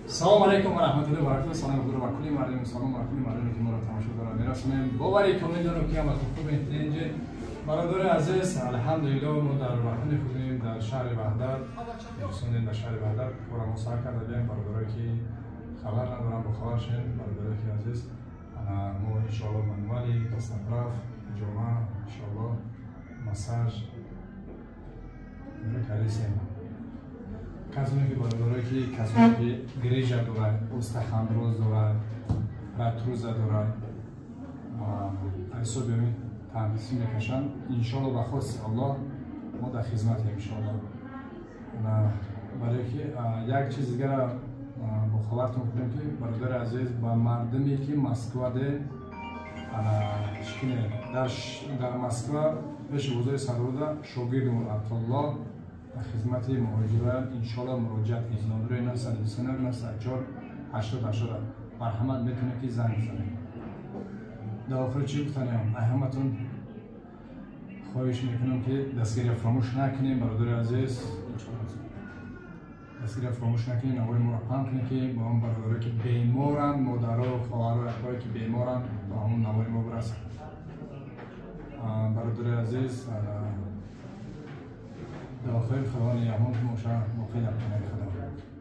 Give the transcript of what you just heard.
Салом алейкум ва раҳматуллоҳи ва баракатуҳ. Салом худро ба кулли мардум, салом ба кулли мардуме, ки моро тамошо доранд, мерасонем. Бовари комил дорам, ки ҳаматон хубед, инҷа. Бародари азиз, алҳамдулиллоҳ, мо дар ватани худем, дар шаҳри Ваҳдат расонем, дар шаҳри Ваҳдат кора мо сар карда бием. Бародарое ки хабар надоранд, бохабар шен. Бародарое ки азиз, мо иншоалло мануали костоправ, ҳиҷома, иншоалло массаж кардисем. Касоне ки, бародарое ки, касоне ки грижа дорад, остеохондроз дорад, протрузия дорад, ҳисоби ҳамин танқисӣ мекашанд, иншоалло, ба хости Аллоҳ мо дар хизматем, иншоалло. Барое ки як чиз дигара бохабартон кунем, ки, бародари азиз, ба мардуме ки Москваде чикине, дар Москва пеши бозори Сарруда шогирди Абдулло дар хизмати муҳоҷира, иншоалло, муроҷиат кунед. Номерои 929 904 80 80, марҳамат, метавонед ки занг бизанед. Дар охир чӣ гуфтаниям? Ай ҳаматон хоҳиш мекунам, ки дастгирия фаромӯш накунем. Бародари азиз, дастгирия фаромӯш накунем, навори моро паҳн кунем, ки ба он бародарое ки беморанд, модаро, хоҳаро, акое ки беморанд, ба ҳамон навори мо бирасанд. Бародари азиз, дар охир Худо нигаҳбон боша, боқӣ дар паноҳи Худо.